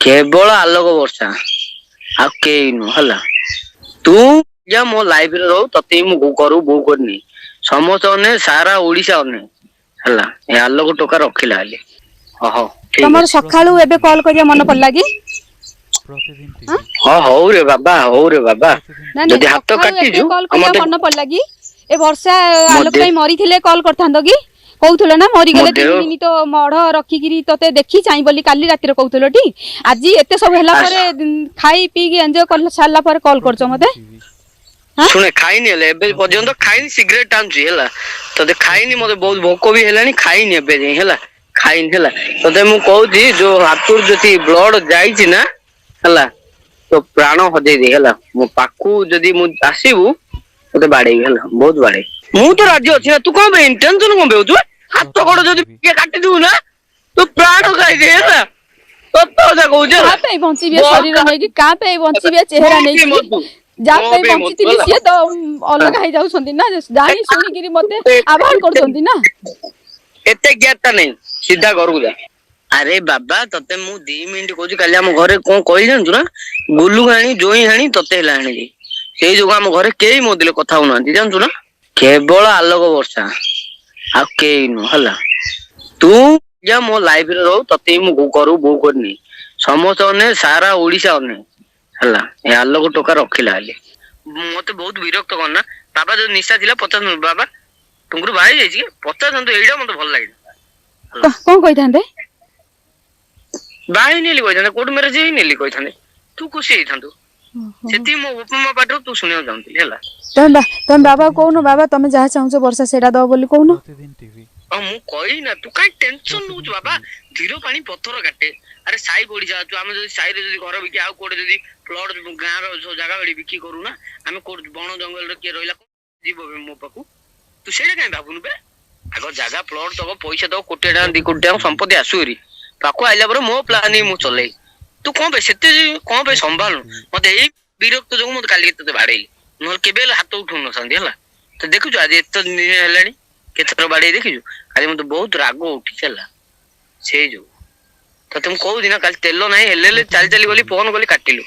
କେବଳ ଆଲୋକ ବର୍ଷା, ଆଉ କେହି ନୁହଁ ହେଲା। ତୁ ଯା ମୋ ଲାଇଫରେ ରହୁ, ତତେ ହିଁ ମୁଁ ଘରୁ ବୋହୂ କରିନି। ସମସ୍ତେ ଅନେ, ସାରା ଓଡିଶା ଅନେ ହେଲା। ଏ ଆଲୋକ ଟୋକା ରଖିଲା ହେଲେ। ହଉ, ଠିକ ତମର ଅଛି। ସକାଳୁ ଏବେ କଲ୍ କରିବା ମନେ ପଡିଲା କି? ହଁ, ହଉ ରେ ବାବା, ହଉ ରେ ବାବା। ନା ନାଇଁ, ଯଦି ହାତ ସକାଳୁ ଏବେ କାଟିଛୁ କଲ୍ ଆଉ କରିବା ମତେ ମନେ ପଡିଲା କି? ଏ ବର୍ଷା ମୋ ଆଲୋକ ପାଇଁ ମରିଥିଲେ କଲ୍ କରିଥାନ୍ତ କି? କହୁଥିଲ ନା ମୋ ମରିଗଲେ ଦେହ 3 ଦିନ ତ ମଢ ରଖିକିରି ତତେ ଦେଖି ଚାହିଁ ବୋଲି କାଲି ରାତିରେ କହୁଥିଲ ଟି। ଆଜି ଏତେ ସବୁ ହେଲା ପରେ ଖାଇ ପିଇକି ଏନ୍ଜୟ କରି ସାରିଲା ପରେ କଲ୍ କରୁଛ ମତେ? ଶୁଣେ, ଖାଇନି ହେଲେ, ଏବେ ପର୍ଯ୍ୟନ୍ତ ଖାଇନି। ସିଗାରେଟ ଟାଣୁଛି ହେଲା। ତତେ ଖାଇନି, ମତେ ବହୁତ ଭୋକ ବି ହେଲାଣି, ଖାଇନି ଏବେ ଯାଇ ହେଲା, ଖାଇନି ହେଲା। ତତେ ମୁଁ କହୁଛି, ଯୋଉ ହାତରୁ ଯଦି ବ୍ଲଡ ଯାଇଛି ନା ହେଲା, ତୋ ପ୍ରାଣ ହଜେଇ ଦେ ହେଲା। ମୋ ପାଖକୁ ଯଦି ମୁଁ ଆସିବୁ, ତତେ ବାଡେଇବି ହେଲା, ବହୁତ ବାଡେଇବି। ମୁଁ ତ ରାଜି ଅଛି ନା, ତୁ କଣ ପାଇଁ ଟେନସନ କଣ ପାଇଁ ହଉଛୁ? ହାତ ଗୋଡ ଯଦି ଟିକେ କାଟିଦବୁ ନା, ତୁ ପ୍ରାଣ ଖାଇଦେ ହେଲା। ସତ କଥା କହୁଛି ହେଲା। କାହା ପାଇଁ ବଞ୍ଚିବି ଏ ଶରୀର ନେଇକି? କାହା ପାଇଁ ବଞ୍ଚିବି ଏ ଚେହେରା ମୋ ପାଇଁ ନେଇକି? ମରିବୁ। ଯାହା ମୋ ପାଇଁ ପାଇଁ ମରିବୁ ବଞ୍ଚିଥିଲି ହେଲା। ସିଏ ତ ଅଲଗା ହେଇଯାଉଛନ୍ତି ନା, ଜାଣି ଶୁଣିକିରି ମତେ ଆଭଏଡ କରୁଛନ୍ତି ନା। ଏତେ ଗ୍ୟାପ ଟା ନାହିଁ, ସିଧା ଘରକୁ ଯା। ଆରେ ବାବା, ତତେ ମୁଁ 2 ମିନିଟ କହୁଛି। କାଲି ଆମ ଘରେ କଣ କହିଲି ଜାଣିଛୁ ନା? ଗୁଲୁ ଆଣି, ଜୋଇଁ ଆଣି, ତତେ ହେଲା ଆଣିଲି। ସେଇ ଯୋଗୁ ଆମ ଘରେ କେହି ମୋ ଦିଲେ କଥା ହଉନାହାନ୍ତି, ଜାଣିଛୁ ନା? କେବଳ ଆଲୋକ ବର୍ଷା, ଆଉ କେହି ନୁହଁ ହେଲା। ତୁ ଯା ମୋ ଲାଇଫରେ ରହୁ, ତତେ ହିଁ ମୁଁ ଘରୁ ବୋହୂ କରିନି। ସମସ୍ତେ ଅନେ, ସାରା ଓଡିଶା ଅନେ ହେଲା। ଏ ଆଲୋକ ଟୋକା ରଖିଲା ହେଲେ ମତେ ବହୁତ ବିରକ୍ତ କରନା ବାବା। ଯୋଉ ନିଶା ଥିଲା ପଚାରନ୍ତୁ ବାବା, ଟୁଙ୍କୁରୁ ବାହା ହେଇଯାଇଛି କି ପଚାରନ୍ତୁ। ଏଇଟା ମତେ ଭଲ ଲାଗିଲା। କଣ କହିଥାନ୍ତେ? ବାହା ହେଇନି ବୋଲି କହିଥାନ୍ତେ, କୋର୍ଟ ମ୍ୟାରେଜ ହେଇନି ବୋଲି କହିଥାନ୍ତେ, ତୁ ଖୁସି ହେଇଥାନ୍ତୁ। ସେତିକି ମୋ ବାପା ମା ପାଟିରୁ ତୁ ଶୁଣିବାକୁ ଚାହୁଁଥିଲି ହେଲା। ତମେ ବାବା କହୁନ, ବାବା ତମେ ଯାହା ଚାହୁଁଛ ବର୍ଷା ସେଇଟା ଦବ ବୋଲି କହୁନ। ହଁ, ମୁଁ କହିଲି ନା, ତୁ କାଇଁ ଟେନସନ ନଉଛୁ ବାବା? ଧୀର ପାଣି ପଥର କାଟେ। ଆରେ ସାହି ପଡିଶା ଅଛୁ ଆମେ। ଯଦି ସାହିରେ ଯଦି ଘର ବିକି, ଆଉ କୋଉଠି ଯଦି ପ୍ଲଟ, ଗାଁର ସବୁ ଜାଗା ବାଡି ବିକି କରୁନା ଆମେ। କୋଉଠି ବଣ ଜଙ୍ଗଲରେ କିଏ ରହିଲା ଯିବ ବେ ମୋ ପାଖକୁ? ତୁ ସେଇଟା କାଇଁ ଭାବୁନୁ ବେ? ଆଗ ଜାଗା ପ୍ଲଟ ଦବ, ପଇସା ଦବ, କୋଟିଏ ଟଙ୍କା 2 କୋଟି ଟଙ୍କା ସମ୍ପତ୍ତି ଆସୁ ହେରି। ପାଖକୁ ଆଇଲା ପରେ ମୋ ପ୍ଲାନ୍ ହିଁ ମୁଁ ଚଲେଇ। ତୁ କଣ ପାଇଁ ସେତେ କଣ ପାଇଁ ସମ୍ଭାଳୁନୁ ମତେ? ଏଇ ବିରକ୍ତ ଯୋଗୁ ମତେ କାଲି ତତେ ବାଡେଇଲି, ନହେଲେ କେବେ ହେଲେ ହାତ ଉଠଉନଥାନ୍ତି ହେଲା। ତ ଦେଖୁଛୁ, ଆଜି ଏତେ ଦିନ ହେଲାଣି କେତେଥର ବାଡେଇ ଦେଖିଛୁ? ଆଜି ମତେ ବହୁତ ରାଗ ଉଠିଛି ହେଲା, ସେଇ ଯୋଗୁ ତତେ ମୁଁ କହୁଛି ନା। କାଲି ତେଲ ନାହିଁ ହେଲେ ହେଲେ ଚାଲି ଚାଲି ଗଲି, ଫୋନ କଲି, କାଟିଲୁ।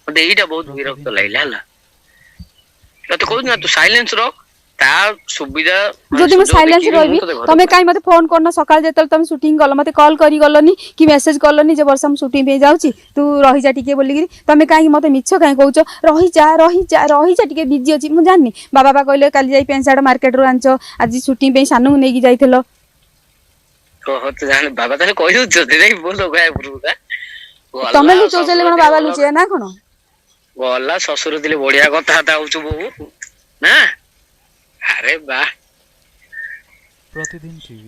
ମତେ ଏଇଟା ବହୁତ ବିରକ୍ତ ଲାଗିଲା ହେଲା। ତତେ କହୁଛି ନା, ତୁ ସାଇଲେନ୍ସ ରଖ, ତା ସୁବିଧା ମାନେ ଯଦି ମୁଁ ସୁଯୋଗ ସାଇଲେନ୍ସ ଦେଖିକି ମୁଁ ରହିବି, ତତେ ଘରେ ତମେ କାଇଁ ମତେ ଫୋନ କରୁନ? ସକାଳେ ଯେତେବେଳେ ତମେ ସୁଟିଂ କଲ, ମତେ କଲ୍ କରି ଗଲନି କି ମେସେଜ କଲନି ଯେ ବର୍ଷା ମୁଁ ସୁଟିଂ ପାଇଁ ଯାଉଛି, ତୁ ରହିଯା ଟିକେ ବୋଲିକିରି? ତମେ କାହିଁକି ମତେ ମିଛ କାହିଁ କହୁଛ, ରହିଯା ରହିଯା ରହିଯା, ଟିକେ ବିଜି ଅଛି? ମୁଁ ଜାଣିନି। ବାବା ବା କହିଲେ କାଲି ଯାଇ ପ୍ୟାଣ୍ଟ ସାର୍ଟ ମାର୍କେଟରୁ ଆଣିଛ, ଆଜି ସୁଟିଂ ପାଇଁ ସାନୁକୁ ନେଇକି ଯାଇଥିଲ। ଓହୋ, ତୁ ଜାଣି ବାବା ତାହେଲେ କହିଦଉଛୁ ନାଇଁ ବୋଲ କହିବା ପୂର୍ବରୁ ଗଲା। ତମେ ଲୁଚଉଛ ଶ୍ୱଶୁର କଣ ଥିଲେ ବାବା ଭଲ ଲୁଚେଇବେ ନା କଣ? ଗଲା, ଶ୍ୱଶୁର ଥିଲେ ବଢିଆ କଥାବାର୍ତ୍ତା ହଉଛୁ ବୋହୁ ନା। ଆରେ ବା। ପ୍ରତିଦିନ ଟିଭି।